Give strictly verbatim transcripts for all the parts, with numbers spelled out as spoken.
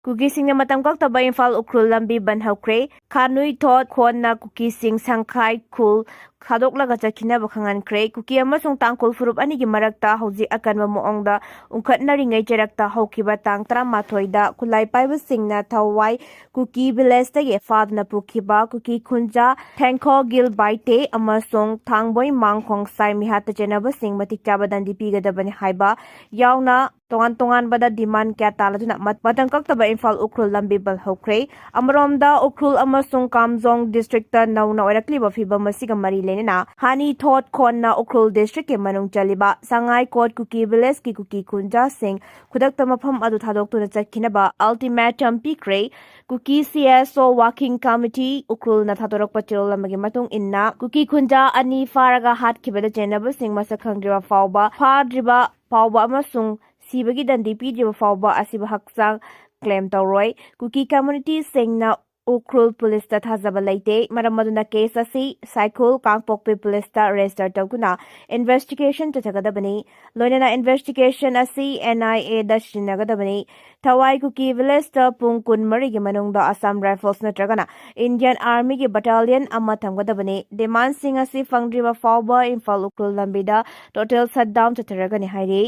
ꯀꯨꯀꯤꯁꯤꯡꯅ ꯃꯇꯝ ꯀꯛꯇꯕ ꯏꯝꯐꯥꯜ ꯎꯈ꯭ꯔꯨꯜ ꯂꯝꯕꯤ ꯕꯟ ꯍꯧꯈ꯭ꯔꯦ꯫ ꯈꯥꯅꯨꯏ ꯊꯣꯠ ꯈꯣꯟꯅ ꯀꯨꯀꯤꯁꯤꯡ ꯁꯪꯈꯥꯏ ꯈꯨꯜ ꯊꯥꯗꯣꯛꯂꯒ ꯆꯠꯈꯤꯅꯕ ꯈꯪꯍꯟꯈ꯭ꯔꯦ꯫ ꯀꯨꯀꯤ ꯑꯃꯁꯨꯡ ꯇꯥꯡꯈꯨꯜ ꯐꯨꯔꯨꯞ ꯑꯅꯤꯒꯤ ꯃꯔꯛꯇ ꯍꯧꯖꯤꯛ ꯑꯀꯟꯕ ꯃꯑꯣꯡꯗ ꯎꯪꯈꯠꯅꯔꯤꯉꯩ ꯆꯩꯔꯛꯇ ꯍꯧꯈꯤꯕ ꯇꯥꯡ ꯇꯔꯥꯃꯥꯊꯣꯏꯗ ꯈꯨꯠꯂꯥꯏ ꯄꯥꯏꯕꯁꯤꯡꯅ ꯊꯋꯥꯏ ꯀꯨꯀꯤ ꯚꯤꯂꯦꯖꯇꯒꯤ ꯐꯥꯗꯨꯅ ꯄꯨꯈꯤꯕ ꯀꯨꯀꯤ ꯈꯨꯟꯖꯥ ꯊꯦꯡꯈꯣ ꯒꯤꯜ ꯕꯥꯏꯇꯦ ꯑꯃꯁꯨꯡ ꯊꯥꯡꯕꯣꯏ ꯃꯥꯡꯈꯣꯡ ꯁꯥꯏ ꯃꯤꯍꯥꯠꯇ ꯆꯦꯟꯅꯕꯁꯤꯡ ꯃꯇꯤꯛ ꯆꯥꯕ ꯗꯟꯗꯤ ꯄꯤꯒꯗꯕꯅꯤ ꯍꯥꯏꯕ ꯌꯥꯎꯅ ꯇꯣꯉꯥꯟ ꯇꯣꯉꯥꯟꯕꯗ ꯗꯤꯃꯥꯟ ꯀꯌꯥ ꯇꯥꯜꯂꯗꯨꯅ ꯃꯠ-, ꯃꯇꯝ ꯀꯛꯇꯕ ꯏꯝꯐꯥꯜ ꯎꯈ꯭ꯔꯨꯜ ꯂꯝꯕꯤ ꯕꯟ ꯍꯧꯈ꯭ꯔꯦ꯫ ꯑꯃꯔꯣꯝꯗ ꯎꯈ꯭ꯔꯨꯜ ꯑꯃꯁꯨꯡ ꯀꯥꯝꯖꯣꯡ ꯗꯤꯁꯇ꯭ꯔꯤꯛꯇ ꯅꯧꯅ ꯑꯣꯏꯔꯛꯂꯤꯕ ꯐꯤꯕꯝ ꯑꯁꯤꯒ ꯃꯔꯤ ꯂꯩꯅꯅ ꯍꯥꯅꯤ ꯊꯣꯠ ꯈꯣꯟꯅ ꯎꯈ꯭ꯔꯨꯜ ꯗꯤꯁꯇ꯭ꯔꯤꯛꯀꯤ ꯃꯅꯨꯡ ꯆꯜꯂꯤꯕ ꯁꯉꯥꯏ ꯀꯣꯠ ꯀꯨꯀꯤ ꯚꯤꯂꯦꯖꯀꯤ ꯀꯨꯀꯤ ꯈꯨꯟꯖꯥꯁꯤꯡ ꯈꯨꯗꯛꯇ ꯃꯐꯝ ꯑꯗꯨ ꯊꯥꯗꯣꯛꯇꯨꯅ ꯆꯠꯈꯤꯅꯕ ꯑꯜꯇꯤꯃꯦꯇꯝ ꯄꯤꯈ꯭ꯔꯦ꯫ ꯀꯨꯀꯤ ꯁꯤ ꯑꯦꯁ ꯑꯣ ꯋꯥꯀꯤꯡ ꯀꯃꯤꯇꯤ ꯎꯈ꯭ꯔꯨꯜꯅ ꯊꯥꯗꯣꯔꯛꯄ ꯆꯦꯔꯣꯜ ꯑꯃꯒꯤ ꯃꯇꯨꯡ ꯏꯟꯅ ꯀꯨꯀꯤ ꯈꯨꯟꯖꯥ ꯑꯅꯤ ꯐꯥꯔꯒ ꯍꯥꯠꯈꯤꯕꯗ ꯆꯦꯟꯅꯕꯁꯤꯡ ꯃꯁꯛ ꯈꯪꯗ꯭ꯔꯤꯕ ꯐꯥꯎꯕ, ꯐꯥꯗ꯭ꯔꯤꯕ ꯐꯥꯎꯕ ꯑꯃꯁꯨꯡ ꯁꯤꯕꯒꯤ ꯗꯟꯗꯤ ꯄꯤꯗ꯭ꯔꯤꯕ ꯐꯥꯎꯕ ꯑꯁꯤꯕ ꯍꯛꯆꯥꯡ ꯀ꯭ꯂꯦꯝ ꯇꯧꯔꯣꯏ꯫ ꯀꯨꯀꯤ ꯀꯝꯃ꯭ꯌꯨꯅꯤꯇꯤꯁꯤꯡꯅ ꯎꯈ꯭ꯔꯨꯜ ꯄꯨꯂꯤꯁꯇ ꯊꯥꯖꯕ ꯂꯩꯇꯦ꯫ ꯃꯔꯝ ꯑꯗꯨꯅ ꯀꯦꯁ ꯑꯁꯤ ꯁꯥꯏꯈꯨꯜ ꯀꯥꯡꯄꯣꯛꯄꯤ ꯄꯨꯂꯤꯁꯇ ꯔꯦꯖꯤꯁꯇꯔ ꯇꯧꯗꯨꯅ ꯏꯟꯚꯦꯁꯇꯤꯒꯦꯁꯟ ꯆꯠꯊꯒꯗꯕꯅꯤ꯫ ꯂꯣꯏꯅꯅ ꯏꯟꯚꯦꯁꯇꯤꯒꯦꯁꯟ ꯑꯁꯤ ꯑꯦꯟ ꯑꯥꯏ ꯑꯦꯗ ꯁꯤꯖꯤꯟꯅꯒꯗꯕꯅꯤ꯫ ꯊꯋꯥꯏ ꯀꯨꯀꯤ ꯚꯤꯂꯦꯖꯇ ꯄꯨꯡ ꯀꯨꯟꯃꯔꯤꯒꯤ ꯃꯅꯨꯡꯗ ꯑꯁꯥꯝ ꯔꯥꯏꯐꯜꯁ ꯅꯠꯇ꯭ꯔꯒꯅ ꯏꯟꯗꯤꯌꯟ ꯑꯥꯔꯃꯤꯒꯤ ꯕꯠꯇꯥꯂꯤꯌꯟ ꯑꯃ ꯊꯝꯒꯗꯕꯅꯤ꯫ ꯗꯤꯃꯥꯟꯁꯤꯡ ꯑꯁꯤ ꯐꯪꯗ꯭ꯔꯤꯕ ꯐꯥꯎꯕ ꯏꯝꯐꯥꯜ ꯎꯈ꯭ꯔꯨꯜ ꯂꯝꯕꯤꯗ ꯇꯣꯇꯦꯜ ꯁꯠꯗꯥꯎꯟ ꯆꯠꯊꯔꯒꯅꯤ ꯍꯥꯏꯔꯤ꯫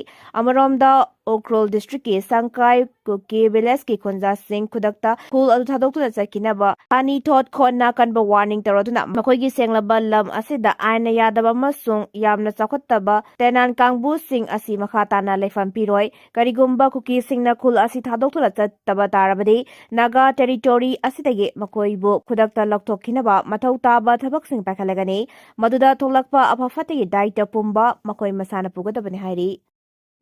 ꯑꯃꯔꯣꯝꯗ ꯎꯈ꯭ꯔꯨꯜ ꯗꯤꯁꯇ꯭ꯔꯤꯛꯀꯤ ꯁꯪꯀꯥꯏ ꯀꯨꯀꯤ ꯚꯤꯂꯦꯖꯀꯤ ꯈꯨꯟꯖꯥꯁꯤꯡ ꯈꯨꯗꯛꯇ ꯈꯨꯜ ꯑꯗꯨ ꯊꯥꯗꯣꯛꯇꯨꯅ ꯆꯠꯈꯤꯅꯕ ꯍꯥꯅꯤ ꯊꯣꯠ ꯈꯣꯟꯅ ꯀꯟꯕ ꯋꯥꯔꯅꯤꯡ ꯇꯧꯔꯗꯨꯅ ꯃꯈꯣꯏꯒꯤ ꯁꯦꯡꯂꯕ ꯂꯝ ꯑꯁꯤꯗ ꯑꯥꯏꯟꯅ ꯌꯥꯗꯕ ꯑꯃꯁꯨꯡ ꯌꯥꯝꯅ ꯆꯥꯎꯈꯠꯇꯕ ꯇꯦꯅꯥꯟ ꯀꯥꯡꯕꯨꯁꯤꯡ ꯑꯁꯤ ꯃꯈꯥ ꯇꯥꯅ ꯂꯩꯐꯝ ꯄꯤꯔꯣꯏ꯫ ꯀꯔꯤꯒꯨꯝꯕ ꯀꯨꯀꯤꯁꯤꯡꯅ ꯈꯨꯜ ꯑꯁꯤ ꯊꯥꯗꯣꯛꯇꯨꯅ ꯆꯠꯇꯕ ꯇꯥꯔꯕꯗꯤ ꯅꯥꯒꯥ ꯇꯦꯔꯤꯇꯣꯔꯤ ꯑꯁꯤꯗꯒꯤ ꯃꯈꯣꯏꯕꯨ ꯈꯨꯗꯛꯇ ꯂꯧꯊꯣꯛꯈꯤꯅꯕ ꯃꯊꯧ ꯇꯥꯕ ꯊꯕꯛꯁꯤꯡ ꯄꯥꯏꯈꯠꯂꯒꯅꯤ꯫ ꯃꯗꯨꯗ ꯊꯣꯛꯂꯛꯄ ꯑꯐ ꯐꯠꯇꯒꯤ ꯗꯥꯏꯇ ꯄꯨꯝꯕ ꯃꯈꯣꯏ ꯃꯁꯥꯅ ꯄꯨꯒꯗꯕꯅꯤ ꯍꯥꯏꯔꯤ꯫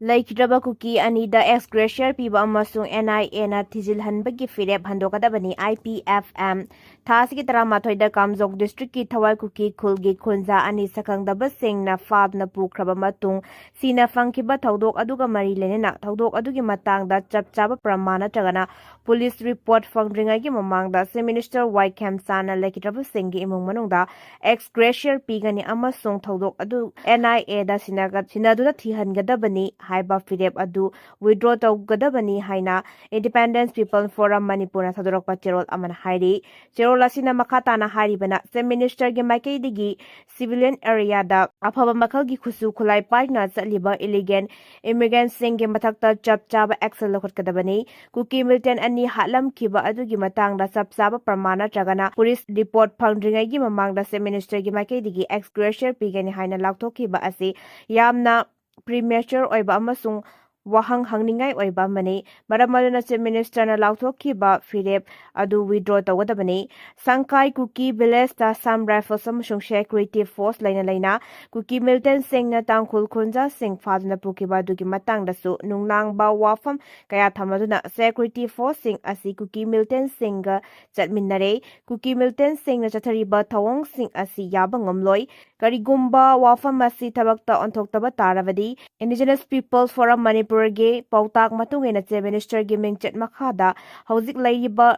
ꯂꯩꯈꯤꯗ꯭ꯔꯕ ꯀꯨꯀꯤ ꯑꯅꯤꯗ ꯑꯦꯛꯁ ꯒ꯭ꯔꯦꯁꯤꯌꯔ ꯄꯤꯕ ꯑꯃꯁꯨꯡ ꯑꯦꯟ ꯑꯥꯏ ꯑꯦꯅ ꯊꯤꯖꯤꯜꯍꯟꯕꯒꯤ ꯐꯤꯔꯦꯞ ꯍꯟꯗꯣꯛꯀꯗꯕꯅꯤ꯫ ꯑꯥꯏ ꯄꯤ ꯑꯦꯐ ꯑꯦꯝ ꯊꯥ ꯑꯁꯤꯒꯤ ꯇꯔꯥꯃꯥꯊꯣꯏꯗ ꯀꯥꯝꯖꯣꯡ ꯗꯤꯁꯇ꯭ꯔꯤꯛꯀꯤ ꯊꯋꯥꯏ ꯀꯨꯀꯤ ꯈꯨꯜꯒꯤ ꯈꯨꯟꯖꯥ ꯑꯅꯤ ꯁꯛꯈꯪꯗꯕꯁꯤꯡꯅ ꯐꯥꯗꯨꯅ ꯄꯨꯈ꯭ꯔꯕ ꯃꯇꯨꯡ ꯁꯤꯅ ꯐꯪꯈꯤꯕ ꯊꯧꯗꯣꯛ ꯑꯗꯨꯒ ꯃꯔꯤ ꯂꯩꯅꯅ ꯊꯧꯗꯣꯛ ꯑꯗꯨꯒꯤ ꯃꯇꯥꯡꯗ ꯆꯞ ꯆꯥꯕ ꯄ꯭ꯔꯃꯥꯟ ꯅꯠꯇ꯭ꯔꯒꯅ ꯄꯨꯂꯤꯁ ꯔꯤꯄꯣꯔꯠ ꯐꯪꯗ꯭ꯔꯤꯉꯩꯒꯤ ꯃꯃꯥꯡꯗ ꯆꯤꯐ ꯃꯤꯅꯤꯁꯇꯔ ꯋꯥꯏ ꯈꯦꯝꯆꯥꯅ ꯂꯩꯈꯤꯗ꯭ꯔꯕꯁꯤꯡꯒꯤ ꯏꯃꯨꯡ ꯃꯅꯨꯡꯗ ꯑꯦꯛꯁ ꯒ꯭ꯔꯦꯁꯤꯌꯔ ꯄꯤꯒꯅꯤ ꯑꯃꯁꯨꯡ ꯊꯧꯗꯣꯛ ꯑꯗꯨ ꯑꯦꯟ ꯑꯥꯏ ꯑꯦꯗ ꯁꯤꯟꯅꯒ-, ꯁꯤꯟꯅꯗꯨꯅ ꯊꯤꯍꯟꯒꯗꯕꯅꯤ꯫ ꯍꯥꯏꯕ ꯐꯤꯔꯦꯞ ꯑꯗꯨ withdraw ꯇꯧꯒꯗꯕꯅꯤ ꯍꯥꯏꯅ Independence People Forum ꯃꯅꯤꯄꯨꯔꯅ ꯊꯥꯗꯣꯔꯛꯄ ꯆꯦꯔꯣꯜ ꯑꯃꯅ ꯍꯥꯏꯔꯤ꯫ ꯆꯦꯔꯣꯜ ꯑꯁꯤꯅ ꯃꯈꯥ ꯇꯥꯅ ꯍꯥꯏꯔꯤꯕꯅ, Chief Minister ꯒꯤ ꯃꯥꯏꯀꯩꯗꯒꯤ civilian area ꯗ ꯑꯐꯕ ꯃꯈꯜꯒꯤ ꯈꯨꯠꯁꯨ ꯈꯨꯠꯂꯥꯏ ꯄꯥꯏꯗꯨꯅ ꯆꯠꯂꯤꯕ illegal immigrant ꯁꯤꯡꯒꯤ ꯃꯊꯛꯇ ꯆꯞ ꯆꯥꯕ action ꯂꯧꯈꯠꯀꯗꯕꯅꯤ꯫ ꯀꯨꯀꯤ militant ꯑꯅꯤ ꯍꯥꯠꯂꯝꯈꯤꯕ ꯑꯗꯨꯒꯤ ꯃꯇꯥꯡꯗ ꯆꯞ ꯆꯥꯕ ꯄ꯭ꯔꯃꯥꯟ ꯅꯠꯇ꯭ꯔꯒꯅ police report ꯐꯪꯗ꯭ꯔꯤꯉꯩꯒꯤ ꯃꯃꯥꯡꯗ Chief Minister ꯒꯤ ꯃꯥꯏꯀꯩꯗꯒꯤ ex gratia ꯄꯤꯒꯅꯤ ꯍꯥꯏꯅ ꯂꯥꯎꯊꯣꯛꯈꯤꯕ ꯑꯁꯤ ꯌꯥꯝꯅ premature ꯑꯣꯏꯕ ꯑꯃꯁꯨꯡ ꯋꯥꯍꯪ ꯍꯪꯅꯤꯡꯉꯥꯏ ꯑꯣꯏꯕ ꯑꯃꯅꯤ꯫ ꯃꯔꯝ ꯑꯗꯨꯅ Chief Minister ꯅ ꯂꯥꯎꯊꯣꯛꯈꯤꯕ ꯐꯤꯔꯦꯞ ꯑꯗꯨ withdraw ꯇꯧꯒꯗꯕꯅꯤ꯫ ꯁꯪꯀꯥꯏ ꯀꯨꯀꯤ village ꯇ Assam Rifles ꯑꯃꯁꯨꯡ security force ꯂꯩꯅ ꯂꯩꯅ ꯀꯨꯀꯤ militant ꯁꯤꯡꯅ ꯇꯥꯡꯈꯨꯜ ꯈꯨꯟꯖꯥꯁꯤꯡ ꯐꯥꯗꯨꯅ ꯄꯨꯈꯤꯕ ꯑꯗꯨꯒꯤ ꯃꯇꯥꯡꯗꯁꯨ ꯅꯨꯡꯅꯥꯡꯕ ꯋꯥꯐꯝ ꯀꯌꯥ ꯊꯝꯂꯗꯨꯅ security force ꯁꯤꯡ ꯑꯁꯤ ꯀꯨꯀꯤ militant ꯁꯤꯡꯒ ꯆꯠꯃꯤꯟꯅꯔꯦ꯫ ꯀꯨꯀꯤ militant ꯁꯤꯡꯅ ꯆꯠꯊꯔꯤꯕ ꯊꯧꯑꯣꯡꯁꯤꯡ ꯑꯁꯤ ꯌꯥꯕ ꯉꯝꯂꯣꯏ꯫ ꯀꯔꯤꯒꯨꯝꯕ ꯋꯥꯐꯝ ꯑꯁꯤ ꯊꯕꯛꯇ ꯑꯣꯟꯊꯣꯛꯇꯕ ꯇꯥꯔꯕꯗꯤ, Indigenous People Forum ꯃꯅꯤꯄꯨꯔꯒꯤ ꯄꯥꯎꯇꯥꯛ ꯃꯇꯨꯡ ꯏꯟꯅ Chief Minister ꯒꯤ ꯃꯤꯡꯆꯠ ꯃꯈꯥꯗ ꯍꯧꯖꯤꯛ ꯂꯩꯔꯤꯕ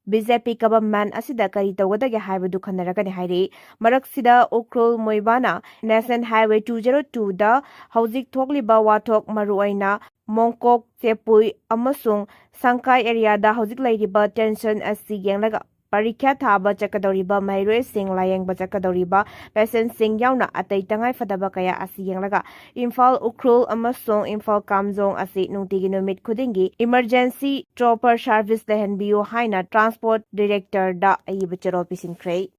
B J P government ꯑꯁꯤꯗ ꯀꯔꯤ ꯇꯧꯒꯗꯒꯦ ꯍꯥꯏꯕꯗꯨ ꯈꯟꯅꯔꯒꯅꯤ ꯍꯥꯏꯔꯤ꯫ ꯃꯔꯛꯁꯤꯗ Ukhrul ꯃꯣꯏꯕꯥꯅ National Highway two zero two ꯗ ꯍꯧꯖꯤꯛ ꯊꯣꯛꯂꯤꯕ ꯋꯥꯊꯣꯛ, ꯃꯔꯨꯑꯣꯏꯅ ꯃꯣꯡꯀꯣꯛ, ꯆꯦꯄꯨꯏ ꯑꯃꯁꯨꯡ ꯁꯪꯀꯥꯏ area ꯗ ꯍꯧꯖꯤꯛ ꯂꯩꯔꯤꯕ tension ꯑꯁꯤ ꯌꯦꯡꯂꯒ ꯄꯔꯤꯈ꯭ꯌꯥ ꯊꯥꯕ ꯆꯠꯀꯗꯧꯔꯤꯕ ꯃꯍꯩꯔꯣꯏꯁꯤꯡ, ꯂꯥꯌꯦꯡꯕ ꯆꯠꯀꯗꯧꯔꯤꯕ patient ꯁꯤꯡ ꯌꯥꯎꯅ ꯑꯇꯩ ꯇꯉꯥꯏ ꯐꯗꯕ ꯀꯌꯥ ꯑꯁꯤ ꯌꯦꯡꯂꯒ ꯏꯝꯐꯥꯜ, ꯎꯈ꯭ꯔꯨꯜ ꯑꯃꯁꯨꯡ ꯏꯝꯐꯥꯜ ꯀꯥꯝꯖꯣꯡ ꯑꯁꯤ ꯅꯨꯡꯇꯤꯒꯤ ꯅꯨꯃꯤꯠ ꯈꯨꯗꯤꯡꯒꯤ emergency chopper service ꯂꯩꯍꯟꯕꯤꯌꯨ ꯍꯥꯏꯅ Transport Director ꯗ ꯑꯏꯕ ꯆꯦꯔꯣꯜ ꯄꯤꯁꯤꯟꯈ꯭ꯔꯦ꯫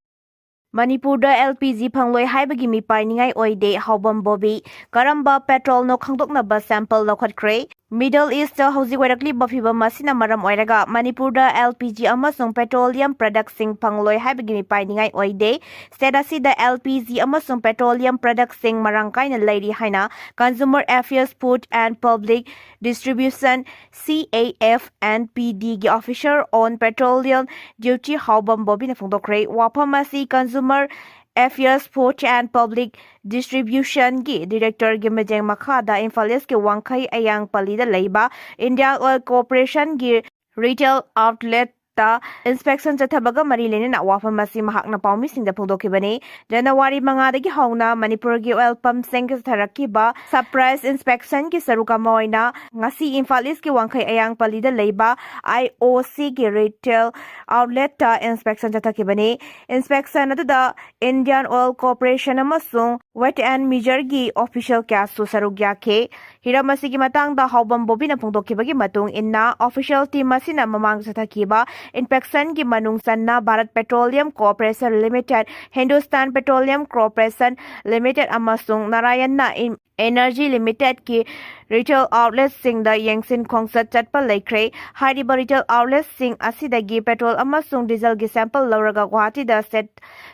ꯃꯅꯤꯄꯨꯔꯗ L P G ꯐꯪꯂꯣꯏ ꯍꯥꯏꯕꯒꯤ ꯃꯤꯄꯥꯏꯅꯤꯡꯉꯥꯏ ꯑꯣꯏꯗꯦ, ꯍꯥꯎꯕꯝ ꯕꯣꯕꯤ꯫ ꯀꯔꯝꯕ petrol ꯅꯣ ꯈꯪꯗꯣꯛꯅꯕ sample ꯂꯧꯈꯠꯈ꯭ꯔꯦ꯫ Middle East ꯇ ꯍꯧꯖꯤꯛ ꯑꯣꯏꯔꯛꯂꯤꯕ ꯐꯤꯚꯝ ꯑꯁꯤꯅ ꯃꯔꯝ ꯑꯣꯏꯔꯒ ꯃꯅꯤꯄꯨꯔꯗ L P G ꯑꯃꯁꯨꯡ petroleum product ꯁꯤꯡ ꯐꯪꯂꯣꯏ ꯍꯥꯏꯕꯒꯤ ꯃꯤꯄꯥꯏꯅꯤꯡꯉꯥꯏ ꯑꯣꯏꯗꯦ꯫ State ꯑꯁꯤꯗ L P G ꯑꯃꯁꯨꯡ petroleum product ꯁꯤꯡ ꯃꯔꯥꯡ ꯀꯥꯏꯅ ꯂꯩꯔꯤ ꯍꯥꯏꯅ Consumer Affairs, Food and Public Distribution, C A F and P D ꯒꯤ Officer on Petroleum Duty ꯍꯥꯎꯕꯝ ꯕꯣꯕꯤꯅ ꯐꯣꯡꯗꯣꯛꯈ꯭ꯔꯦ꯫ ꯋꯥꯐꯝ ꯑꯁꯤ Consumer Affairs, Food and Public Distribution ꯒꯤ Director ꯒꯤ ꯃꯤꯠꯌꯦꯡ ꯃꯈꯥꯗ ꯏꯝꯐꯥꯜ East ꯀꯤ ꯋꯥꯡꯈꯩ ꯑꯌꯥꯡ ꯄꯜꯂꯤꯗ ꯂꯩꯕ Indian Oil Corporation ꯒꯤ retail outlet ꯇ inspection ꯆꯠꯊꯕꯒ ꯃꯔꯤ ꯂꯩꯅꯅ ꯋꯥꯐꯝ ꯑꯁꯤ ꯃꯍꯥꯛꯅ ꯄꯥꯎꯃꯤꯁꯤꯡꯗ ꯐꯣꯡꯗꯣꯛꯈꯤꯕꯅꯤ꯫ ꯖꯅꯋꯥꯔꯤ ꯃꯉꯥꯗꯒꯤ ꯍꯧꯅ ꯃꯅꯤꯄꯨꯔꯒꯤ oil pumpꯁꯤꯡ ꯆꯠꯊꯔꯛꯈꯤꯕ surprise inspectionꯒꯤ ꯁꯔꯨꯛ ꯑꯃ ꯑꯣꯏꯅ ꯉꯁꯤ ꯏꯝꯐꯥꯜ ꯏꯁꯀꯤ ꯋꯥꯡꯈꯩ ꯑꯌꯥꯡ ꯄꯜꯂꯤꯗ ꯂꯩꯕ IOCꯒꯤ retail outletꯇ inspection ꯆꯠꯊꯈꯤꯕꯅꯤ꯫ Inspection ꯑꯗꯨꯗ Indian Oil Corporation ꯑꯃꯁꯨꯡ Weights and Measuresꯀꯤ official ꯀꯌꯥꯁꯨ ꯁꯔꯨꯛ ꯌꯥꯈꯤ꯫ ꯍꯤꯔꯝ ꯑꯁꯤꯒꯤ ꯃꯇꯥꯡꯗ ꯍꯥꯎꯕꯝ ꯕꯣꯕꯤꯅ ꯐꯣꯡꯗꯣꯛꯈꯤꯕꯒꯤ ꯃꯇꯨꯡ ꯏꯟꯅ, official team ꯑꯁꯤꯅ ꯃꯃꯥꯡꯗ ꯆꯠꯊꯈꯤꯕ inspectionꯒꯤ ꯃꯅꯨꯡ ꯆꯟꯅ Bharat Petroleum Corporation Limited, Hindustan Petroleum Corporation Limited ꯑꯃꯁꯨꯡ Narayana Energy Limitedꯀꯤ retail outletꯁꯤꯡꯗ ꯌꯦꯡꯁꯤꯟ ꯈꯣꯡꯆꯠ ꯆꯠꯄ ꯂꯩꯈ꯭ꯔꯦ꯫ ꯍꯥꯏꯔꯤꯕ retail outletꯁꯤꯡ ꯑꯁꯤꯗꯒꯤ petrol ꯑꯃꯁꯨꯡ dieselꯒꯤ sample ꯂꯧꯔꯒ ꯒꯨꯋꯥꯍꯥꯇꯤꯗ set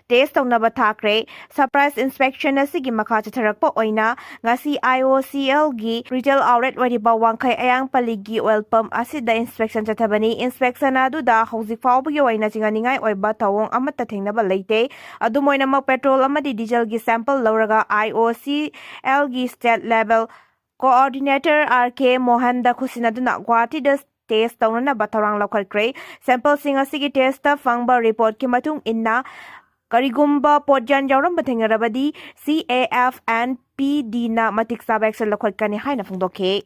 test ꯇꯧꯅꯕ ꯊꯥꯈ꯭ꯔꯦ꯫ Surprise inspection ꯑꯁꯤꯒꯤ ꯃꯈꯥ ꯆꯠꯊꯔꯛꯄ ꯑꯣꯏꯅ ꯉꯁꯤ IOCLꯒꯤ retail outlet ꯑꯣꯏꯔꯤꯕ ꯋꯥꯡꯈꯩ ꯑꯌꯥꯡꯄꯜꯂꯤꯒꯤ oil pump ꯑꯁꯤꯗ inspection ꯆꯠꯊꯕꯅꯤ꯫ Inspection ꯑꯗꯨꯗ ꯍꯧꯖꯤꯛ ꯐꯥꯎꯕꯒꯤ ꯑꯣꯏꯅ ꯆꯤꯡꯅꯅꯤꯡꯉꯥꯏ ꯑꯣꯏꯕ ꯊꯧꯑꯣꯡ ꯑꯃꯠꯇ ꯊꯦꯡꯅꯕ ꯂꯩꯇꯦ꯫ ꯑꯗꯨꯝ ꯑꯣꯏꯅꯃꯛ, petrol ꯑꯃꯗꯤ dieselꯒꯤ sample ꯂꯧꯔꯒ IOCLꯒꯤ state level coordinator R K ꯃꯣꯍꯟꯗ ꯈꯨꯠꯁꯤꯟꯅꯗꯨꯅ ꯒꯨꯋꯥꯍꯥꯇꯤꯗ test ꯇꯧꯅꯅꯕ ꯊꯧꯔꯥꯡ ꯂꯧꯈꯠꯈ꯭ꯔꯦ꯫ Sampleꯁꯤꯡ ꯑꯁꯤꯒꯤ testꯇ ꯐꯪꯕ reportꯀꯤ ꯃꯇꯨꯡ ꯏꯟꯅ, ꯀꯔꯤꯒꯨꯝꯕ ꯄꯣꯠꯌꯥꯟ ꯌꯥꯎꯔꯝꯕ ꯊꯦꯡꯅꯔꯕꯗꯤ, CAF and PDꯅ ꯃꯇꯤꯛ ꯆꯥꯕ action ꯂꯧꯈꯠꯀꯅꯤ ꯍꯥꯏꯅ ꯐꯣꯡꯗꯣꯛꯈꯤ꯫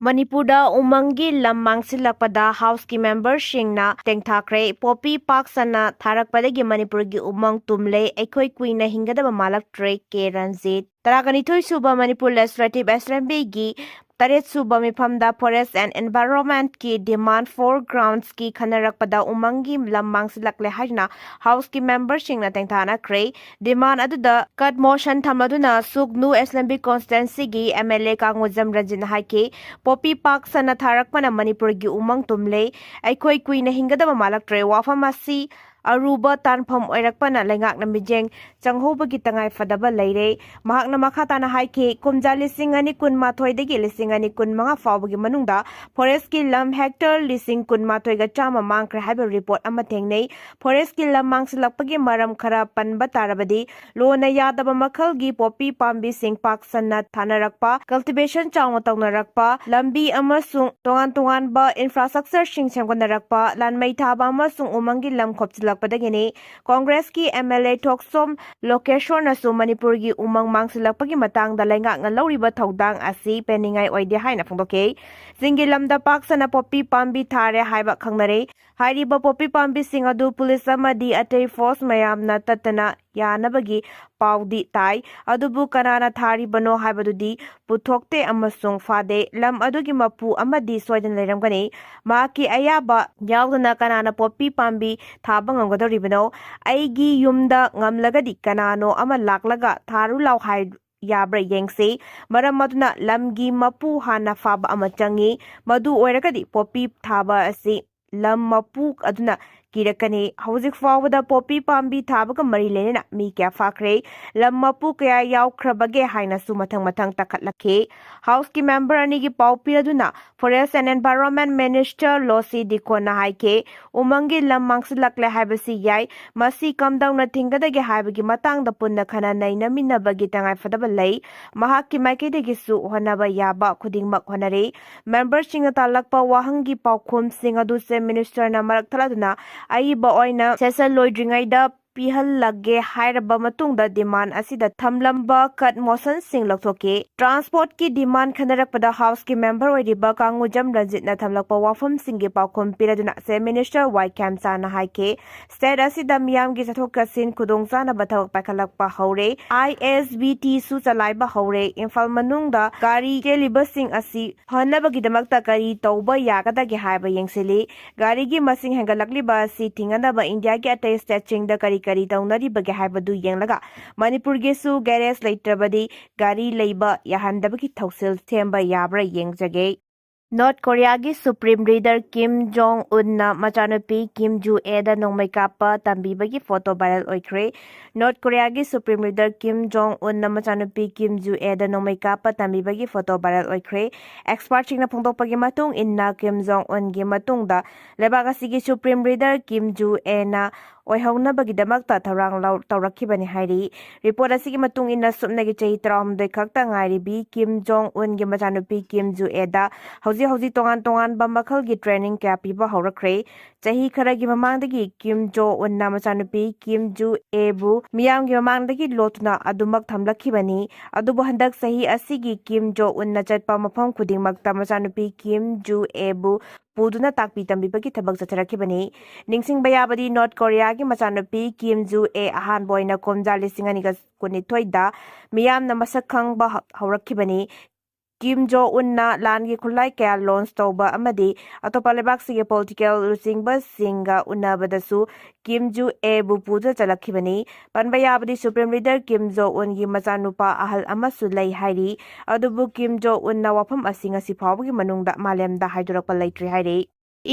ꯃꯅꯤꯄꯨꯔꯗ ꯎꯃꯪꯒꯤ ꯂꯝ ꯃꯥꯡꯁꯤꯜꯂꯛꯄꯗ Houseꯀꯤ memberꯁꯤꯡꯅ ꯇꯦꯡꯊꯥꯈ꯭ꯔꯦ꯫ ꯄꯣꯄꯤ ꯄꯥꯛ ꯁꯟꯅ ꯊꯥꯔꯛꯄꯗꯒꯤ ꯃꯅꯤꯄꯨꯔꯒꯤ ꯎꯃꯪ ꯇꯨꯝꯂꯦ, ꯑꯩꯈꯣꯏ ꯀꯨꯏꯅ ꯍꯤꯡꯒꯗꯕ ꯃꯥꯜꯂꯛꯇ꯭ꯔꯦ, ꯀꯦ ꯔꯟꯖꯤꯠ꯫ ꯇꯔꯥꯅꯤꯊꯣꯏ ꯁꯨꯕ ꯃꯅꯤꯄꯨꯔ Legislative Assemblyꯒꯤ ꯇꯔꯦꯠ ꯁꯨꯕ ꯃꯤꯐꯝꯗ Forest and Environmentꯀꯤ demand for groundsꯀꯤ ꯈꯟꯅꯔꯛꯄꯗ ꯎꯃꯪꯒꯤ ꯂꯝ ꯃꯥꯡꯁꯤꯜꯂꯛꯂꯦ ꯍꯥꯏꯗꯨꯅ Houseꯀꯤ memberꯁꯤꯡꯅ ꯇꯦꯡꯊꯥꯅꯈ꯭ꯔꯦ꯫ Demand ꯑꯗꯨꯗ cut motion ꯊꯝꯂꯗꯨꯅ ꯁꯨꯛꯅꯨ Assembly Constituencyꯒꯤ MLA ꯀꯥꯡꯉꯨꯖꯝ ꯔꯟꯖꯤꯠꯅ ꯍꯥꯏꯈꯤ, ꯄꯣꯄꯤ ꯄꯥꯛ ꯁꯟꯅ ꯊꯥꯔꯛꯄꯅ ꯃꯅꯤꯄꯨꯔꯒꯤ ꯎꯃꯪ ꯇꯨꯝꯂꯦ, ꯑꯩꯈꯣꯏ ꯀꯨꯏꯅ ꯍꯤꯡꯒꯗꯕ ꯃꯥꯜꯂꯛꯇ꯭ꯔꯦ꯫ ꯋꯥꯐꯝ ꯑꯁꯤ ꯑꯔꯨꯕ ꯇꯥꯟꯐꯝ ꯑꯣꯏꯔꯛꯄꯅ ꯂꯩꯉꯥꯛꯅ ꯃꯤꯠꯌꯦꯡ ꯆꯪꯍꯧꯕꯒꯤ ꯇꯉꯥꯏ ꯐꯗꯕ ꯂꯩꯔꯦ꯫ ꯃꯍꯥꯛꯅ ꯃꯈꯥ ꯇꯥꯅ ꯍꯥꯏꯈꯤ, ꯀꯨꯝꯖꯥ ꯂꯤꯁꯤꯡ ꯑꯅꯤ ꯀꯨꯟꯃꯥꯊꯣꯏꯗꯒꯤ ꯂꯤꯁꯤꯡ ꯑꯅꯤ ꯀꯨꯟꯃꯉꯥ ꯐꯥꯎꯕꯒꯤ ꯃꯅꯨꯡꯗ ꯐꯣꯔꯦꯁ꯭ꯠꯀꯤ ꯂꯝ ꯍꯦꯛꯇꯔ ꯂꯤꯁꯤꯡ ꯀꯨꯟꯃꯥꯊꯣꯏꯒ ꯆꯥꯝꯃ ꯃꯥꯡꯈ꯭ꯔꯦ ꯍꯥꯏꯕ ꯔꯤꯄꯣꯔꯠ ꯑꯃ ꯊꯦꯡꯅꯩ꯫ ꯐꯣꯔꯦꯁ꯭ꯠꯀꯤ ꯂꯝ ꯃꯥꯡꯁꯤꯜꯂꯛꯄꯒꯤ ꯃꯔꯝ ꯈꯔ ꯄꯟꯕ ꯇꯥꯔꯕꯗꯤ, ꯂꯣꯅ ꯌꯥꯗꯕ ꯃꯈꯜꯒꯤ ꯄꯣꯄꯤ ꯄꯥꯝꯕꯤꯁꯤꯡ ꯄꯥꯛ ꯁꯟꯅ ꯊꯥꯅꯔꯛꯄ, ꯀꯜꯇꯤꯚꯦꯁꯟ ꯆꯥꯎꯅ ꯇꯧꯅꯔꯛꯄ, ꯂꯝꯕꯤ ꯑꯃꯁꯨꯡ ꯇꯣꯉꯥꯟ ꯇꯣꯉꯥꯟꯕ ꯏꯟꯐ꯭ꯔꯥꯁ꯭ꯇ꯭ꯔꯛꯆꯔꯁꯤꯡ ꯁꯦꯝꯒꯠꯅꯔꯛꯄ, ꯂꯥꯟꯃꯩ ꯊꯥꯕ ꯑꯃꯁꯨꯡ ꯎꯃꯪꯒꯤ ꯂꯝ ꯈꯣꯞꯆꯤꯜꯂꯛꯄꯗꯒꯤꯅꯤ꯫ ꯀꯣꯡꯒ꯭ꯔꯦꯁꯀꯤ ꯑꯦꯝ ꯑꯦꯜ ꯑꯦ ꯊꯣꯛꯆꯣꯝ ꯂꯣꯀꯦꯁꯣꯔꯅꯁꯨ ꯃꯅꯤꯄꯨꯔꯒꯤ ꯎꯃꯪ ꯃꯥꯡꯁꯤꯜꯂꯛꯄꯒꯤ ꯃꯇꯥꯡꯗ ꯂꯩꯉꯥꯛꯅ ꯂꯧꯔꯤꯕ ꯊꯧꯗꯥꯡ ꯑꯁꯤ ꯄꯦꯟꯅꯤꯡꯉꯥꯏ ꯑꯣꯏꯗꯦ ꯍꯥꯏꯅ ꯐꯣꯡꯗꯣꯛꯈꯤ꯫ ꯆꯤꯡꯒꯤ ꯂꯝꯗ ꯄꯥꯛ ꯁꯟꯅ ꯄꯣꯄꯤ ꯄꯥꯝꯕꯤ ꯊꯥꯔꯦ ꯍꯥꯏꯕ ꯈꯪꯅꯔꯦ꯫ ꯍꯥꯏꯔꯤꯕ ꯄꯣꯄꯤ ꯄꯥꯝꯕꯤꯁꯤꯡ ꯑꯗꯨ ꯄꯨꯂꯤꯁ ꯑꯃꯗꯤ ꯑꯇꯩ ꯐꯣꯔꯁ ꯃꯌꯥꯝꯅ ꯇꯠꯇꯅ ꯌꯥꯅꯕꯒꯤ ꯄꯥꯎꯗꯤ ꯇꯥꯏ꯫ ꯑꯗꯨꯕꯨ ꯀꯅꯥꯅ ꯊꯥꯔꯤꯕꯅꯣ ꯍꯥꯏꯕꯗꯨꯗꯤ ꯄꯨꯊꯣꯛꯇꯦ ꯑꯃꯁꯨꯡ ꯐꯥꯗꯦ꯫ ꯂꯝ ꯑꯗꯨꯒꯤ ꯃꯄꯨ ꯑꯃꯗꯤ ꯁꯣꯏꯗꯅ ꯂꯩꯔꯝꯒꯅꯤ꯫ ꯃꯍꯥꯛꯀꯤ ꯑꯌꯥꯕ ꯌꯥꯎꯗꯅ ꯀꯅꯥꯅ ꯄꯣꯄꯤ ꯄꯥꯝꯕꯤ ꯊꯥꯕ ꯉꯝꯒꯗꯧꯔꯤꯕꯅꯣ? ꯑꯩꯒꯤ ꯌꯨꯝꯗ ꯉꯝꯂꯒꯗꯤ ꯀꯅꯥꯅꯣ ꯑꯃ ꯂꯥꯛꯂꯒ ꯊꯥꯔꯨ ꯂꯥꯎ ꯍꯥꯏ ꯌꯥꯕ꯭ꯔꯥ ꯌꯦꯡꯁꯤ꯫ ꯃꯔꯝ ꯑꯗꯨꯅ ꯂꯝꯒꯤ ꯃꯄꯨ ꯍꯥꯟꯅ ꯐꯥꯕ ꯑꯃ ꯆꯪꯏ꯫ ꯃꯗꯨ ꯑꯣꯏꯔꯒꯗꯤ ꯄꯣꯄꯤ ꯊꯥꯕ ꯑꯁꯤ ꯂꯝ ꯃꯄꯨ ꯑꯗꯨꯅ ꯀꯤꯔꯛꯀꯅꯤ꯫ ꯍꯧꯖꯤꯛ ꯐꯥꯎꯕꯗ ꯄꯣꯄꯤ ꯄꯥꯝꯕꯤ ꯊꯥꯕꯒ ꯃꯔꯤ ꯂꯩꯅꯅ ꯃꯤ ꯀꯌꯥ ꯐꯥꯈ꯭ꯔꯦ? ꯂꯝ ꯃꯄꯨ ꯀꯌꯥ ꯌꯥꯎꯈ꯭ꯔꯕꯒꯦ ꯍꯥꯏꯅꯁꯨ ꯃꯊꯪ ꯃꯊꯪ ꯇꯥꯈꯠꯂꯛꯈꯤ꯫ ꯍꯥꯎꯁꯀꯤ ꯃꯦꯝꯕꯔ ꯑꯅꯤꯒꯤ ꯄꯥꯎ ꯄꯤꯔꯗꯨꯅ Forest and Environment Minister ꯂꯣꯁꯤ ꯗꯤꯀꯣꯟꯅ ꯍꯥꯏꯈꯤ, ꯎꯃꯪꯒꯤ ꯂꯝ ꯃꯥꯡꯁꯤꯜꯂꯛꯂꯦ ꯍꯥꯏꯕꯁꯤ ꯌꯥꯏ꯫ ꯃꯁꯤ ꯀꯝꯗꯧꯅ ꯊꯤꯡꯒꯗꯒꯦ ꯍꯥꯏꯕꯒꯤ ꯃꯇꯥꯡꯗ ꯄꯨꯟꯅ ꯈꯟꯅ ꯅꯩꯅꯃꯤꯟꯅꯕꯒꯤ ꯇꯉꯥꯏꯐꯗꯕ ꯂꯩ꯫ ꯃꯍꯥꯛꯀꯤ ꯃꯥꯏꯀꯩꯗꯒꯤꯁꯨ ꯍꯣꯠꯅꯕ ꯌꯥꯕ ꯈꯨꯗꯤꯡꯃꯛ ꯍꯣꯠꯅꯔꯤ꯫ ꯃꯦꯝꯕꯔꯁꯤꯡꯅ ꯇꯥꯜꯂꯛꯄ ꯋꯥꯍꯪꯒꯤ ꯄꯥꯎꯈꯨꯝꯁꯤꯡ ꯑꯗꯨ ꯆꯤꯐ ꯃꯤꯅꯤꯁꯇꯔꯅ ꯃꯔꯛ ꯊꯠꯂꯗꯨꯅ ꯑꯏꯕ ꯑꯣꯏꯅ ꯁꯦꯁꯟ ꯂꯣꯏꯗ꯭ꯔꯤꯉꯩꯗ ꯄꯤꯍꯜꯂꯒꯦ ꯍꯥꯏꯔꯕ ꯃꯇꯨꯡꯗ ꯗꯤꯃꯥꯟ ꯑꯁꯤꯗ ꯊꯝꯂꯝꯕ ꯀꯠ ꯃꯣꯁꯟꯁꯤꯡ ꯂꯧꯊꯣꯛꯈꯤ꯫ ꯇ꯭ꯔꯥꯟꯁꯄꯣꯔꯠꯀꯤ ꯗꯤꯃꯥꯟ ꯈꯟꯅꯔꯛꯄꯗ ꯍꯥꯎꯁꯀꯤ ꯃꯦꯝꯕꯔ ꯑꯣꯏꯔꯤꯕ ꯀꯥꯡꯉꯨꯖꯝ ꯔꯟꯖꯤꯠꯅ ꯊꯝꯂꯛꯄ ꯋꯥꯐꯝꯁꯤꯡꯒꯤ ꯄꯥꯎꯈꯨꯝ ꯄꯤꯔꯗꯨꯅ ꯆꯤꯐ ꯃꯤꯅꯤꯁꯇꯔ ꯋꯥꯏ ꯈꯦꯝꯆꯥꯅ ꯍꯥꯏꯈꯤ, ꯁ꯭ꯇꯦꯠ ꯑꯁꯤꯗ ꯃꯤꯌꯥꯝꯒꯤ ꯆꯠꯊꯣꯛ ꯆꯠꯁꯤꯟ ꯈꯨꯗꯣꯡꯆꯥꯅꯕ ꯊꯕꯛ ꯄꯥꯏꯈꯠꯂꯛꯄ ꯍꯧꯔꯦ꯫ ꯑꯥꯏ ꯑꯦꯁ ꯕꯤ ꯇꯤꯁꯨ ꯆꯂꯥꯏꯕ ꯍꯧꯔꯦ꯫ ꯏꯝꯐꯥꯜ ꯃꯅꯨꯡꯗ ꯒꯥꯔꯤ ꯆꯦꯜꯂꯤꯕꯁꯤꯡ ꯑꯁꯤ ꯐꯅꯕꯒꯤꯗꯃꯛꯇ ꯀꯔꯤ ꯇꯧꯕ ꯌꯥꯒꯗꯒꯦ ꯍꯥꯏꯕ ꯌꯦꯡꯁꯤꯜꯂꯤ꯫ ꯒꯥꯔꯤꯒꯤ ꯃꯁꯤꯡ ꯍꯦꯟꯒꯠꯂꯛꯂꯤꯕ ꯑꯁꯤ ꯊꯤꯡꯒꯅꯕ ꯏꯟꯗꯤꯌꯥꯒꯤ ꯑꯇꯩ ꯁ꯭ꯇꯦꯠꯁꯤꯡꯗ ꯀꯔꯤ ꯀꯔꯤ ꯇꯧꯅꯔꯤꯕꯒꯦ ꯍꯥꯏꯕꯗꯨ ꯌꯦꯡꯂꯒ ꯃꯅꯤꯄꯨꯔꯒꯤꯁꯨ ꯒꯦꯔꯦꯖ ꯂꯩꯇ꯭ꯔꯕꯗꯤ ꯒꯥꯔꯤ ꯂꯩꯕ ꯌꯥꯍꯟꯗꯕꯒꯤ ꯊꯧꯁꯤꯜ ꯁꯦꯝꯕ ꯌꯥꯕ꯭ꯔꯥ ꯌꯦꯡꯖꯒꯦ꯫ ꯅꯣꯔꯠ ꯀꯣꯔꯤꯌꯥꯒꯤ ꯁꯨꯄ꯭ꯔꯤꯝ ꯂꯤꯗꯔ ꯀꯤꯝ ꯖꯣꯡ ꯎꯟꯅ ꯃꯆꯥꯅꯨꯄꯤ ꯀꯤꯝ ꯖꯨ ꯑꯦꯗ ꯅꯣꯡꯃꯩ ꯀꯥꯞꯄ ꯇꯝꯕꯤꯕꯒꯤ ꯐꯣꯇꯣ ꯚꯥꯏꯔꯦꯜ ꯑꯣꯏꯈ꯭ꯔꯦ꯫ ꯅꯣꯔꯠ ꯀꯣꯔꯤꯌꯥꯒꯤ ꯁꯨꯄ꯭ꯔꯤꯝ ꯂꯤꯗꯔ ꯀꯤꯝ ꯖꯣꯡ ꯎꯟꯅ ꯃꯆꯥꯅꯨꯄꯤ ꯀꯤꯝ ꯖꯨ ꯑꯦꯗ ꯅꯣꯡꯃꯩ ꯀꯥꯞꯄ ꯇꯝꯕꯤꯕꯒꯤ ꯐꯣꯇꯣ ꯚꯥꯏꯔꯦꯜ ꯑꯣꯏꯈ꯭ꯔꯦ꯫ ꯑꯦꯛꯁꯄꯥꯔꯠꯁꯤꯡꯅ ꯐꯣꯡꯗꯣꯛꯄꯒꯤ ꯃꯇꯨꯡ ꯏꯟꯅ, ꯀꯤꯝ ꯖꯣꯡ ꯎꯟꯒꯤ ꯃꯇꯨꯡꯗ ꯂꯩꯕꯥꯛ ꯑꯁꯤꯒꯤ ꯁꯨꯄ꯭ꯔꯤꯝ ꯂꯤꯗꯔ ꯀꯤꯝ ꯖꯨ ꯑꯦꯅ ꯑꯣꯏꯍꯧꯅꯕꯒꯤꯗꯃꯛꯇ ꯊꯧꯔꯥꯡ ꯂꯧ-, ꯇꯧꯔꯛꯈꯤꯕꯅꯤ ꯍꯥꯏꯔꯤ꯫ ꯔꯤꯄꯣꯔꯠ ꯑꯁꯤꯒꯤ ꯃꯇꯨꯡ ꯏꯟꯅ, ꯁꯨꯞꯅꯒꯤ ꯆꯍꯤ ꯇꯔꯥꯍꯨꯝꯗꯣꯏ ꯈꯛꯇ ꯉꯥꯏꯔꯤꯕꯤ ꯀꯤꯝ ꯖꯣꯡ ꯎꯟꯒꯤ ꯃꯆꯥꯅꯨꯄꯤ ꯀꯤꯝ ꯖꯨ ꯑꯦꯗ ꯍꯧꯖꯤꯛ ꯍꯧꯖꯤꯛ ꯇꯣꯉꯥꯟ ꯇꯣꯉꯥꯟꯕ ꯃꯈꯜꯒꯤ ꯇ꯭ꯔꯦꯅꯤꯡ ꯀꯌꯥ ꯄꯤꯕ ꯍꯧꯔꯛꯈ꯭ꯔꯦ꯫ ꯆꯍꯤ ꯈꯔꯒꯤ ꯃꯃꯥꯡꯗꯒꯤ ꯀꯤꯝ ꯖꯣ ꯎꯟꯅ ꯃꯆꯥꯅꯨꯄꯤ ꯀꯤꯝ ꯖꯨ ꯑꯦꯕꯨ ꯃꯤꯌꯥꯝꯒꯤ ꯃꯃꯥꯡꯗꯒꯤ ꯂꯣꯠꯇꯨꯅ ꯑꯗꯨꯃꯛ ꯊꯝꯂꯛꯈꯤꯕꯅꯤ꯫ ꯑꯗꯨꯕꯨ ꯍꯟꯗꯛ ꯆꯍꯤ ꯑꯁꯤꯒꯤ ꯀꯤꯝ ꯖꯣ ꯎꯟꯅ ꯆꯠꯄ ꯃꯐꯝ ꯈꯨꯗꯤꯡꯃꯛꯇ ꯃꯆꯥꯅꯨꯄꯤ ꯀꯤꯝ ꯖꯨ ꯑꯦꯕꯨ ꯄꯨꯗꯨꯅ ꯇꯥꯛꯄꯤ ꯇꯝꯕꯤꯕꯒꯤ ꯊꯕꯛ ꯆꯠꯊꯔꯛꯈꯤꯕꯅꯤ꯫ ꯅꯤꯡꯁꯤꯡꯕ ꯌꯥꯕꯗꯤ, ꯅꯣꯔꯠ ꯀꯣꯔꯤꯌꯥꯒꯤ ꯃꯆꯥꯅꯨꯄꯤ ꯀꯤꯝ ꯖꯨ ꯑꯦ ꯑꯍꯥꯟꯕ ꯑꯣꯏꯅ ꯀꯨꯝꯖꯥ ꯂꯤꯁꯤꯡ ꯑꯅꯤꯒ ꯀꯨꯟꯅꯤꯊꯣꯏꯗ ꯃꯤꯌꯥꯝꯅ ꯃꯁꯛ ꯈꯪꯕ ꯍꯧ-, ꯍꯧꯔꯛꯈꯤꯕꯅꯤ꯫ ꯀꯤꯝ ꯖꯣ ꯎꯟꯅ ꯂꯥꯟꯒꯤ ꯈꯨꯠꯂꯥꯏ ꯀꯌꯥ ꯂꯣꯟꯆ ꯇꯧꯕ ꯑꯃꯗꯤ ꯑꯇꯣꯞꯄ ꯂꯩꯕꯥꯛꯁꯤꯡꯒꯤ ꯄꯣꯂꯤꯇꯤꯀꯦꯜ ꯂꯨꯆꯤꯡꯕꯁꯤꯡꯒ ꯎꯅꯕꯗꯁꯨ ꯀꯤꯝ ꯖꯨ ꯑꯦꯕꯨ ꯄꯨꯗꯨꯅ ꯆꯠꯂꯛꯈꯤꯕꯅꯤ꯫ ꯄꯟꯕ ꯌꯥꯕꯗꯤ, ꯁꯨꯄ꯭ꯔꯤꯝ ꯂꯤꯗꯔ ꯀꯤꯝ ꯖꯣ ꯎꯟꯒꯤ ꯃꯆꯥꯅꯨꯄꯥ ꯑꯍꯜ ꯑꯃꯁꯨ ꯂꯩ ꯍꯥꯏꯔꯤ꯫ ꯑꯗꯨꯕꯨ ꯀꯤꯝ ꯖꯣ ꯎꯟꯅ ꯋꯥꯐꯝ ꯑꯁꯤ ꯉꯁꯤ ꯐꯥꯎꯕꯒꯤ ꯃꯅꯨꯡꯗ ꯃꯥꯂꯦꯝꯗ ꯍꯥꯏꯗꯣꯔꯛꯄ ꯂꯩꯇ꯭ꯔꯤ ꯍꯥꯏꯔꯤ꯫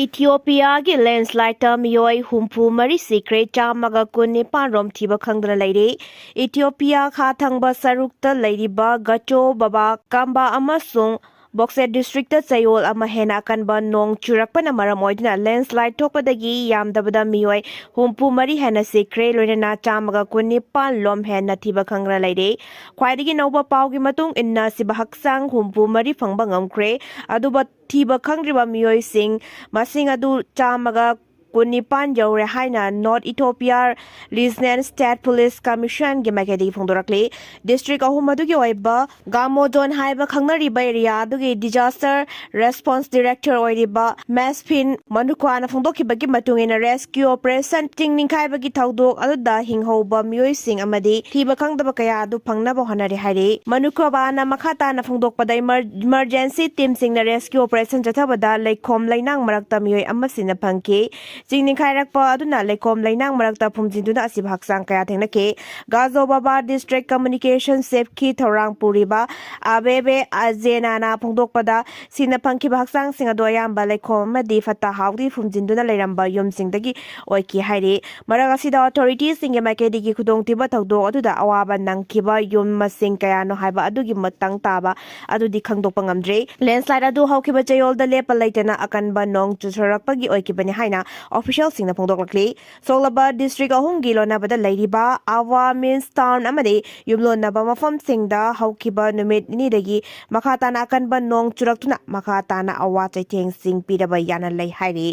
ꯏꯊꯤꯑꯣꯄꯤꯌꯥꯒꯤ ꯂꯦꯟꯁꯂꯥꯏꯠꯇ ꯃꯤꯑꯣꯏ ꯍꯨꯝꯐꯨ ꯃꯔꯤ ꯁꯤꯈ꯭ꯔꯦ, ꯆꯥꯝꯃꯒ ꯀꯨꯟꯅꯤꯄꯥꯟ ꯔꯣꯝ ꯊꯤꯕ ꯈꯪꯗꯅ ꯂꯩꯔꯤ꯫ ꯏꯊꯤꯑꯣꯄꯤꯌꯥ ꯈꯥ ꯊꯪꯕ ꯁꯔꯨꯛꯇ ꯂꯩꯔꯤꯕ ꯒꯆꯣ, ꯕꯕꯥ ꯀꯥꯝꯕꯥ ꯑꯃꯁꯨꯡ ꯕꯣꯛꯁꯦꯠ ꯗꯤꯁꯇ꯭ꯔꯤꯛꯇ ꯆꯌꯣꯜ ꯑꯃ ꯍꯦꯟꯅ ꯑꯀꯟꯕ ꯅꯣꯡ ꯆꯨꯔꯛꯄꯅ ꯃꯔꯝ ꯑꯣꯏꯗꯨꯅ ꯂꯦꯟꯁꯂꯥꯏꯠ ꯊꯣꯛꯄꯗꯒꯤ ꯌꯥꯝꯗꯕꯗ ꯃꯤꯑꯣꯏ ꯍꯨꯝꯐꯨ ꯃꯔꯤ ꯍꯦꯟꯅ ꯁꯤꯈ꯭ꯔꯦ, ꯂꯣꯏꯅꯅ ꯆꯥꯝꯃꯒ ꯀꯨꯟꯅꯤꯄꯥꯟ ꯂꯣꯝ ꯍꯦꯟꯅ ꯊꯤꯕ ꯈꯪꯗꯅ ꯂꯩꯔꯦ꯫ ꯈ꯭ꯋꯥꯏꯗꯒꯤ ꯅꯧꯕ ꯄꯥꯎꯒꯤ ꯃꯇꯨꯡ ꯏꯟꯅ, ꯁꯤꯕ ꯍꯛꯆꯥꯡ ꯍꯨꯝꯐꯨ ꯃꯔꯤ ꯐꯪꯕ ꯉꯝꯈ꯭ꯔꯦ, ꯑꯗꯨꯕꯨ ꯊꯤꯕ ꯈꯪꯗ꯭ꯔꯤꯕ ꯃꯤꯑꯣꯏꯁꯤꯡ ꯃꯁꯤꯡ ꯑꯗꯨ ꯆꯥꯝꯃꯒ ꯀꯨꯟꯅꯤꯄꯥꯟ ꯌꯧꯔꯦ ꯍꯥꯏꯅ North Ethiopia regional state police ꯀꯃꯤꯁꯟꯒꯤ ꯃꯥꯏꯀꯩꯗꯒꯤ ꯐꯣꯡꯗꯣꯔꯛꯂꯤ꯫ ꯗꯤꯁꯇ꯭ꯔꯤꯛ ꯑꯍꯨꯝ ꯑꯗꯨꯒꯤ ꯑꯣꯏꯕ ꯒꯥꯃꯣꯖꯣꯟ ꯍꯥꯏꯕ ꯈꯪꯅꯔꯤꯕ ꯑꯦꯔꯤꯌꯥ ꯑꯗꯨꯒꯤ ꯗꯤꯖꯥꯁꯇꯔ ꯔꯦꯁꯄꯣꯟꯁ ꯗꯤꯔꯦꯛꯇꯔ ꯑꯣꯏꯔꯤꯕ ꯃꯦꯁꯐꯤꯟ ꯃꯅꯨꯀ꯭ꯋꯥꯅ ꯐꯣꯡꯗꯣꯛꯈꯤꯕꯒꯤ ꯃꯇꯨꯡ ꯏꯟꯅ, ꯔꯦꯁꯀ꯭ꯌꯨ ꯑꯣꯄꯔꯦꯁꯟ ꯆꯤꯡ ꯅꯤꯡꯈꯥꯏꯕꯒꯤ ꯊꯧꯗꯣꯛ ꯑꯗꯨꯗ ꯍꯤꯡꯍꯧꯕ ꯃꯤꯑꯣꯏꯁꯤꯡ ꯑꯃꯗꯤ ꯊꯤꯕ ꯈꯪꯗꯕ ꯀꯌꯥ ꯑꯗꯨ ꯐꯪꯅꯕ ꯍꯣꯠꯅꯔꯤ ꯍꯥꯏꯔꯤ꯫ ꯃꯅꯨꯀ꯭ꯋꯥꯅ ꯃꯈꯥ ꯇꯥꯅ ꯐꯣꯡꯗꯣꯛꯄꯗ, ꯏꯃꯔ-, ꯏꯃꯔꯖꯦꯟꯁꯤ ꯇꯤꯝꯁꯤꯡꯅ ꯔꯦꯁꯀ꯭ꯌꯨ ꯑꯣꯄꯔꯦꯁꯟ ꯆꯠꯊꯕꯗ ꯂꯩꯈꯣꯝ ꯂꯩꯅꯥꯡ ꯃꯔꯛꯇ ꯃꯤꯑꯣꯏ ꯑꯃ ꯁꯤꯅ ꯐꯪꯈꯤ꯫ ꯆꯤꯡ ꯅꯤꯡꯈꯥꯏꯔꯛꯄ ꯑꯗꯨꯅ ꯂꯩꯈꯣꯝ ꯂꯩꯅꯥꯡ ꯃꯔꯛꯇ ꯐꯨꯝꯖꯤꯟꯗꯨꯅ ꯑꯁꯤꯕ ꯍꯛꯆꯥꯡ ꯀꯌꯥ ꯊꯦꯡꯅꯈꯤ꯫ ꯒꯥꯖꯣꯕꯥꯕꯥꯗ ꯗꯤꯁꯇ꯭ꯔꯤꯛ ꯀꯝꯃ꯭ꯌꯨꯅꯤꯀꯦꯁꯟ ꯁꯦꯐꯀꯤ ꯊꯧꯔꯥꯡ ꯄꯨꯔꯤꯕ ꯑꯕꯦꯕꯦ ꯑꯖꯦꯅꯥꯅ ꯐꯣꯡꯗꯣꯛꯄꯗ, ꯁꯤꯅ ꯐꯪꯈꯤꯕ ꯍꯛꯆꯥꯡꯁꯤꯡ ꯑꯗꯨ ꯑꯌꯥꯝꯕ ꯂꯩꯈꯣꯝ ꯑꯃꯗꯤ ꯐꯠꯇ ꯍꯥꯎꯗꯤ ꯐꯨꯝꯖꯤꯟꯗꯨꯅ ꯂꯩꯔꯝꯕ ꯌꯨꯝꯁꯤꯡꯗꯒꯤ ꯑꯣꯏꯈꯤ ꯍꯥꯏꯔꯤ꯫ ꯃꯔꯛ ꯑꯁꯤꯗ ꯑꯣꯊꯣꯔꯤꯇꯤꯁꯤꯡꯒꯤ ꯃꯥꯏꯀꯩꯗꯒꯤ ꯈꯨꯗꯣꯡꯊꯤꯕ ꯊꯧꯗꯣꯛ ꯑꯗꯨꯗ ꯑꯋꯥꯕ ꯅꯪꯈꯤꯕ ꯌꯨꯝ ꯃꯁꯤꯡ ꯀꯌꯥꯅꯣ ꯍꯥꯏꯕ ꯑꯗꯨꯒꯤ ꯃꯇꯥꯡ ꯇꯥꯕ ꯑꯗꯨꯗꯤ ꯈꯪꯗꯣꯛꯄ ꯉꯝꯗ꯭ꯔꯤ꯫ ꯂꯦꯟꯁꯂꯥꯏꯠ ꯑꯗꯨ ꯍꯧꯈꯤꯕ ꯆꯌꯣꯜꯗ ꯂꯦꯞꯄ ꯂꯩꯇꯅ ꯑꯀꯟꯕ ꯅꯣꯡ ꯆꯨꯊꯔꯛꯄꯒꯤ ꯑꯣꯏꯈꯤꯕꯅꯤ ꯍꯥꯏꯅ ꯑꯣꯐꯤꯁꯤꯌꯦꯜꯁꯤꯡꯅ ꯐꯣꯡꯗꯣꯛꯂꯛꯂꯤ꯫ ꯁꯣꯛꯂꯕ ꯗꯤꯁꯇ꯭ꯔꯤꯛ ꯑꯍꯨꯝꯒꯤ ꯂꯣꯟꯅꯕꯗ ꯂꯩꯔꯤꯕ ꯑꯋꯥ ꯃꯤꯟꯁ ꯇꯥꯎꯟ ꯑꯃꯗꯤ ꯌꯨꯝꯂꯣꯟꯅꯕ ꯃꯐꯝꯁꯤꯡꯗ ꯍꯧꯈꯤꯕ ꯅꯨꯃꯤꯠ ꯅꯤꯅꯤꯗꯒꯤ ꯃꯈꯥ ꯇꯥꯅ ꯑꯀꯟꯕ ꯅꯣꯡ ꯆꯨꯔꯛꯇꯨꯅ ꯃꯈꯥ ꯇꯥꯅ ꯑꯋꯥ ꯆꯩꯊꯦꯡꯁꯤꯡ ꯄꯤꯔꯕ ꯌꯥꯅ ꯂꯩ ꯍꯥꯏꯔꯤ꯫